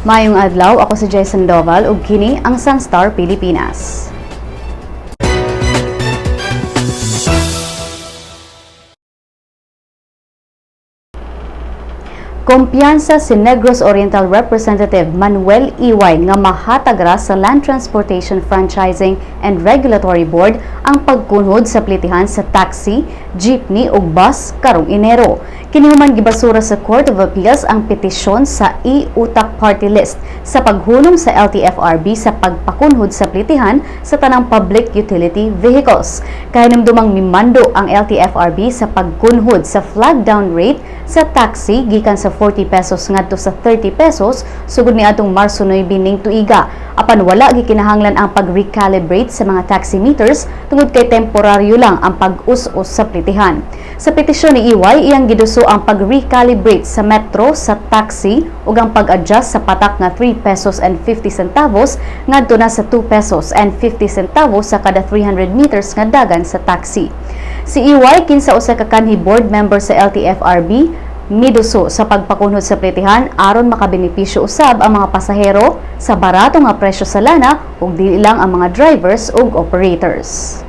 Maayong adlaw, ako si Jason Doval ug kini ang Sunstar Pilipinas. Kumpiyansa si Negros Oriental Representative Manuel Iway nga mahatag ra sa Land Transportation Franchising and Regulatory Board ang pagkunhod sa plitihan sa taxi, jeepney ug bus karong Enero. Kini human gibasura sa Court of Appeals ang petisyon sa e-Utak Party List sa paghunong sa LTFRB sa pagpakunhod sa plitihan sa tanang public utility vehicles. Kahinumdumang mimando ang LTFRB sa pagkunhod sa flag down rate sa taxi gikan sa 40 pesos ngadto sa 30 pesos sugod niadtong Marso 9 ning tuiga. Apan wala gikinahanglan ang pag-recalibrate sa mga taxi meters tungod kay temporaryo lang ang pag-us-us sa plitihan. Sa petisyon ni Iway, iyang giduso ang pag-recalibrate sa metro sa taxi ug ang pag-adjust sa patak nga 3 pesos and 50 centavos ngadto na sa 2 pesos and 50 centavos sa kada 300 meters nga dagan sa taxi. Si Iway, kinsa usa ka kanhi board member sa LTFRB, miduso sa pagpakunhod sa plitihan aron makabenepisyo usab ang mga pasahero sa barato nga presyo sa lana ug dili lang ang mga drivers ug operators.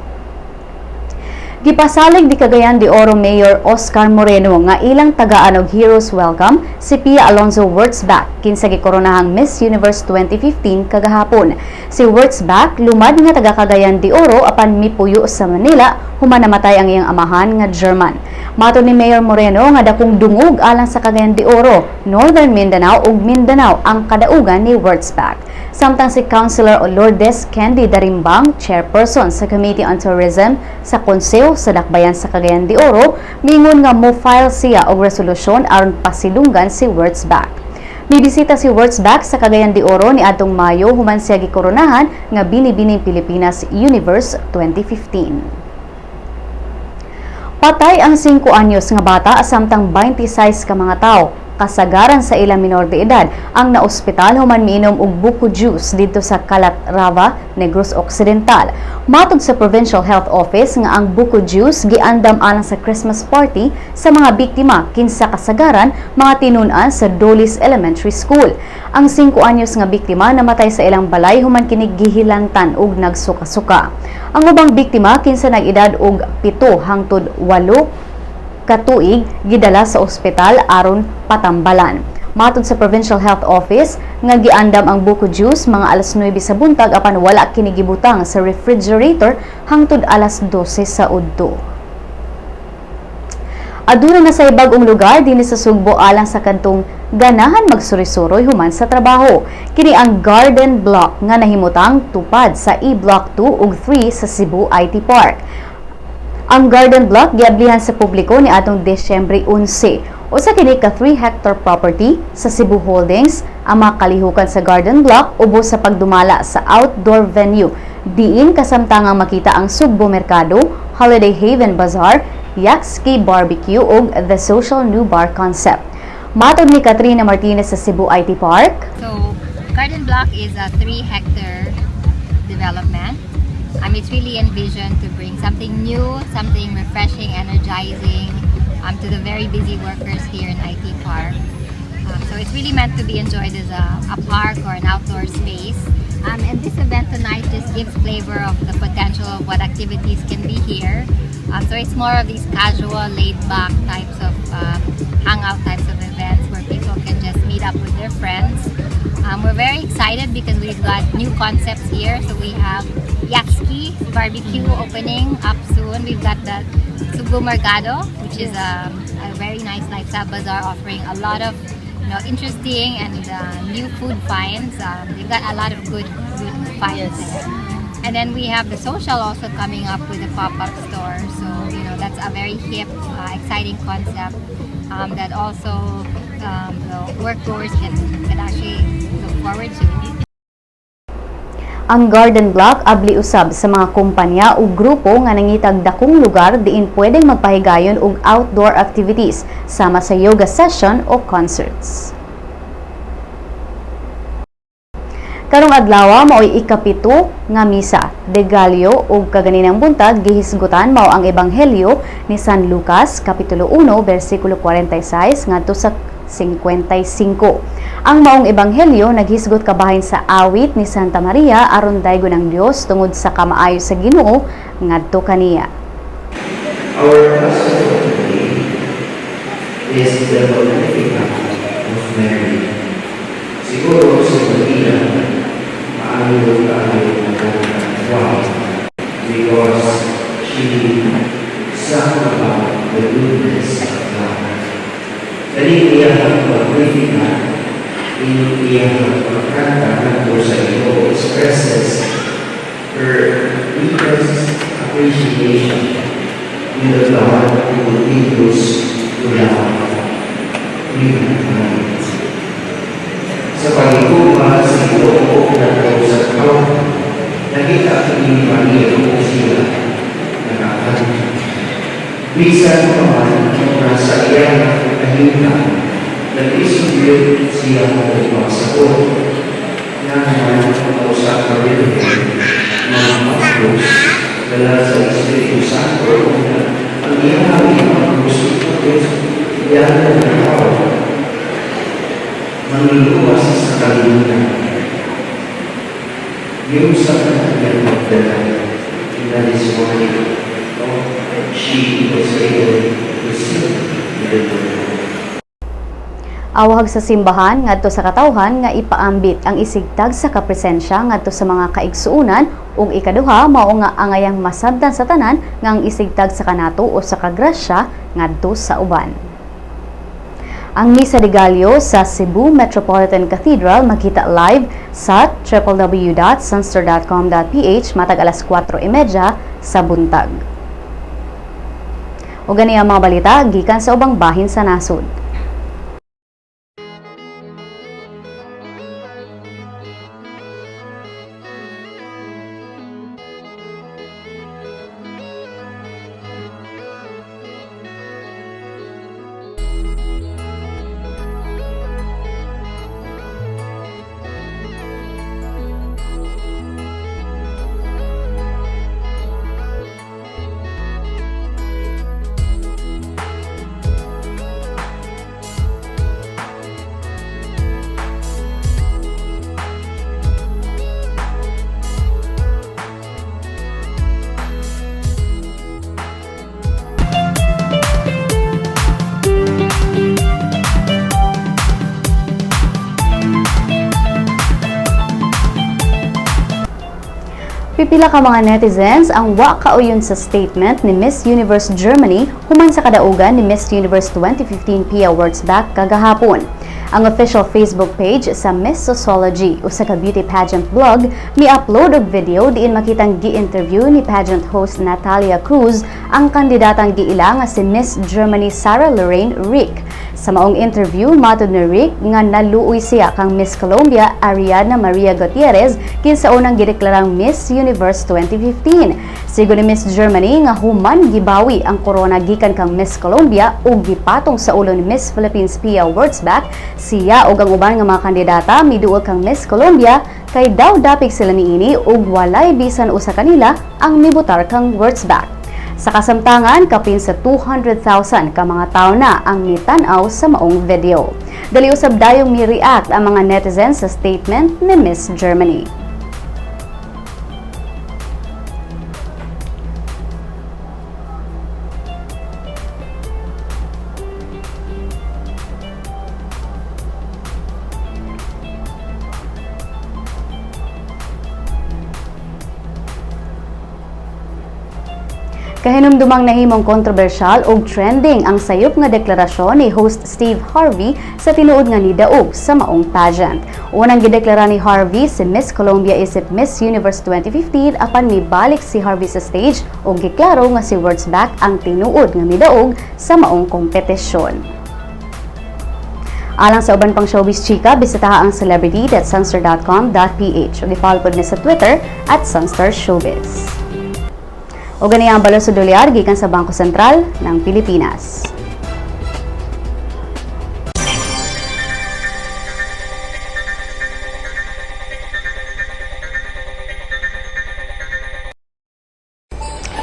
Gipasalig ni Cagayan de Oro Mayor Oscar Moreno nga ilang tagaan og Heroes Welcome si Pia Alonzo Wurtzbach, kinsa gikoronahang Miss Universe 2015 kagahapon. Si Wurtzbach lumad nga taga Cagayan de Oro apan mipuyo sa Manila human namatay ang iyang amahan nga German. Matod ni Mayor Moreno nga dakong dungog alang sa Cagayan de Oro, Northern Mindanao ug Mindanao ang kadaugan ni Wurtzbach. Samtang si Councilor Lourdes Candy Darimbang, chairperson sa Committee on Tourism sa Konseho sa Dakbayan sa Cagayan de Oro, mingon nga mo-file siya og resolusyon aron pasilunggan si Wurtzbach. Mibisita si Wurtzbach sa Cagayan de Oro niadtong Mayo human siya gikoronahan nga Binibining Pilipinas Universe 2015. Patay ang 5 anyos nga bata samtang 26 ka mga tawo, kasagaran sa ila minor de edad, ang naospital human miinom og buko juice didto sa Calatrava, Negros Occidental. Matod sa Provincial Health Office nga ang buko juice giandam alang sa Christmas party sa mga biktima, kinsa kasagaran mga tinun-an sa Dolis Elementary School. Ang 5 anyos nga biktima namatay sa ilang balay human kini gihilantan og nagsuka-suka. Ang ubang biktima, kinsa nag-edad og 7 hangtod 8 katuig, gidala sa ospital aron patambalan. Matod sa Provincial Health Office nga giandam ang buko juice mga alas 9 sa buntag apan wala kini gibutang sa refrigerator hangtod alas 12 sa udto. Aduna na say bag-ong lugar dinhi sa Sugbo alang sa kadtong ganahan magsuroy-suroy human sa trabaho. Kini ang Garden Block nga nahimutang tupad sa E-Block 2 ug 3 sa Cebu IT Park. Ang Garden Block giablihan sa publiko ni atong Desyembre 11. Usa kini ka 3 hectare property sa Cebu Holdings. Ang mga kalihukan sa Garden Block ubos sa pagdumala sa outdoor venue diin kasamtangang makita ang Sugbo Mercado, Holiday Haven Bazaar, Yakski Barbecue ug The Social New Bar Concept. Matod ni Katrina Martinez sa Cebu IT Park, So, Garden Block is a 3 hectare development. It's really envisioned to bring something new, something refreshing, energizing to the very busy workers here in IT Park. So it's really meant to be enjoyed as a park or an outdoor space. And this event tonight just gives flavor of the potential of what activities can be here. So it's more of these casual, laid-back types of hangout types of events where people can just meet up with their friends. We're very excited because we've got new concepts here. So we have Yakski Barbecue opening up soon. We've got the Sugbo Mercado, which is a very nice lifestyle bazaar offering a lot of interesting and new food finds. They've got a lot of good good finds there. And then we have the Social also coming up with a pop-up store. So that's a very hip, exciting concept that also the workgoers can actually look forward to. Ang Garden Block abli usab sa mga kumpanya ug grupo nga nangitag dakong lugar diin pwedeng magpahigayon og outdoor activities sama sa yoga session o concerts. Karong adlaw maoy 7 nga misa de Gallo ug kaganinang buntag gihisgutan mao ang Ebanghelyo ni San Lucas, kapitulo 1, bersikulo 46 ngadto sa 55. Ang maong ebanghelyo naghisgot kabahin sa awit ni Santa Maria aron daygon ang Dios tungod sa kamaayo sa Ginoo ngadto kaniya. Our gospel today is the Magnificat of Mary. Siguro si Maria, maayo kaayo nagkanta. Why? Because she sang about the goodness of God. Dali iya ang Magnificat, iyang pagkanta ngadto sa Ginoo, expresses her deepest appreciation with the God who continues to love humankind. Sa pagiguma sa Ginoo ngadto sa tao, nakita ni Maria kung sila nakakanta. Bisan pa man nga sa iyang kahimtang, nag-isog siya og pasakot nga naman ang usa ka birhen nga makrus dala sa Espiritu Santo nga ang iyang imakrus ipakos iyang nagkaw manluluwas sa kalibutan. Yung sa kanyang magdala, and that is why, oh, she was able to see the Lord. Awahag sa simbahan ngadto sa katawhan nga ipaambit ang isigtag sa kapresensya ngadto sa mga kaigsuonan, ug ikaduha mao nga angayang masabtan sa tanan nga ang isigtag sa kanato o sa kagrasya ngadto sa uban. Ang Misa de Gallo sa Cebu Metropolitan Cathedral makita live sa www.sunstar.com.ph matag alas 4:30 sa buntag. Ug gani ang mga balita gikan sa ubang bahin sa nasod. Pipila ka mga netizens ang wa kauyon sa statement ni Miss Universe Germany human sa kadaugan ni Miss Universe 2015 Pia Wurtzbach kagahapon. Ang official Facebook page sa Miss Sosology, usa ka beauty pageant blog, mi-upload og video diin makitang gi-interview ni pageant host Natalia Cruz ang kandidatang giila nga si Miss Germany Sarah Lorraine Rick. Sa maong interview, matod ni Rick nga naluoy siya kang Miss Colombia Ariadna Maria Gutierrez, kinsa unang gideklarang Miss Universe 2015. Sigon ni Miss Germany nga human gibawi ang korona gikan kang Miss Colombia ug gipatong sa ulo ni Miss Philippines Pia Wurtzbach, siya ug ang uban nga mga kandidata miduol kang Miss Colombia kay daw dapig sila niini ug walay bisan usa kanila ang mibutar kang Wurtzbach. Sa kasamtangan, kapin sa 200,000 ka mga tao na ang mitan-aw sa maong video. Dali usab dayong mi-react ang mga netizens sa statement ni Miss Germany. Kahinumdumang nahimong kontrobersyal ug trending ang sayop nga deklarasyon ni host Steve Harvey sa tinuod nga nidaog sa maong pageant. Unang gideklara ni Harvey si Miss Colombia isip Miss Universe 2015, apan mibalik si Harvey sa stage ug giklaro nga si Wurtzbach ang tinuod nga midaog sa maong kompetisyon. Alang sa uban pang showbiz chika, bisitaha ang celebrity.sunstar.com.ph ug i-follow pod ni sa Twitter @SunstarShowbiz. O gani ang balon sa dolyar gikan sa Bangko Sentral ng Pilipinas.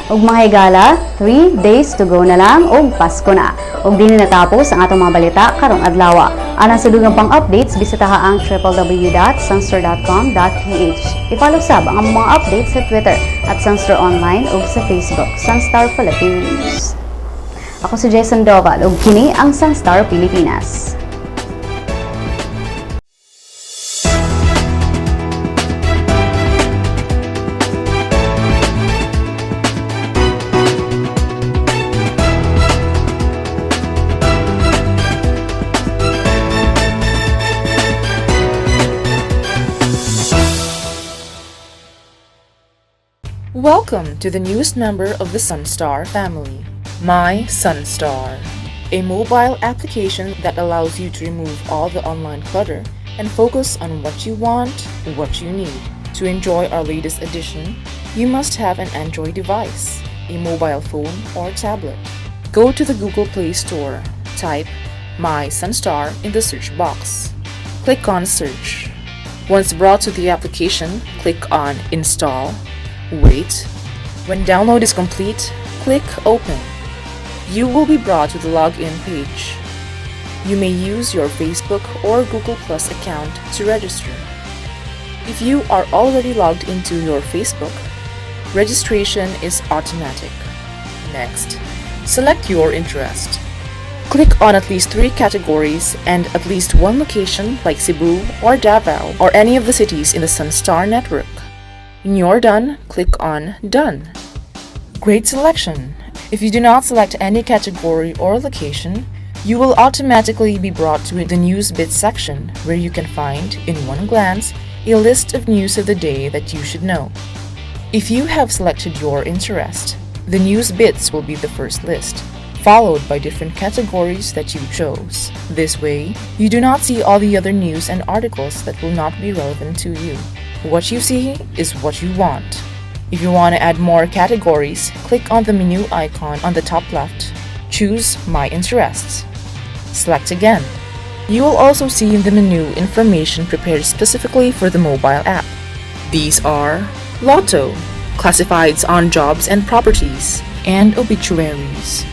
Ug mga higala, 3 days to go na lang ug Pasko na. Ug dinhi natapos ang atong mga balita karong adlaw. Alang sa dugang pang updates, bisitaha ang www.sunstar.com.ph. I-follow sab ang among mga updates sa Twitter @SunstarOnline ug sa Facebook, Sunstar Philippine News. Ako si Jason Doval ug kini ang Sunstar Pilipinas. Welcome to the newest member of the Sunstar family, My Sunstar, a mobile application that allows you to remove all the online clutter and focus on what you want, what you need. To enjoy our latest edition, you must have an Android device, a mobile phone or tablet. Go to the Google Play Store, type My Sunstar in the search box. Click on Search. Once brought to the application, click on Install. Wait. When download is complete, click Open. You will be brought to the login page. You may use your Facebook or Google Plus account to register. If you are already logged into your Facebook, registration is automatic. Next, select your interest. Click on at least three categories and at least one location like Cebu or Davao or any of the cities in the Sunstar network. When you're done, click on Done. Great selection! If you do not select any category or location, you will automatically be brought to the News Bits section where you can find, in one glance, a list of news of the day that you should know. If you have selected your interest, the News Bits will be the first list, followed by different categories that you chose. This way, you do not see all the other news and articles that will not be relevant to you. What you see is what you want. If you want to add more categories, click on the menu icon on the top left. Choose My Interests. Select again. You will also see in the menu information prepared specifically for the mobile app. These are Lotto, classifieds on jobs and properties, and obituaries.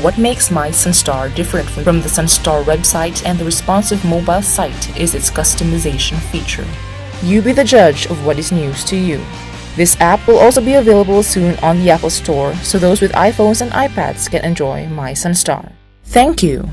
What makes My Sunstar different from the Sunstar website and the responsive mobile site is its customization feature. You be the judge of what is news to you. This app will also be available soon on the Apple Store so those with iPhones and iPads can enjoy My Sunstar. Thank you.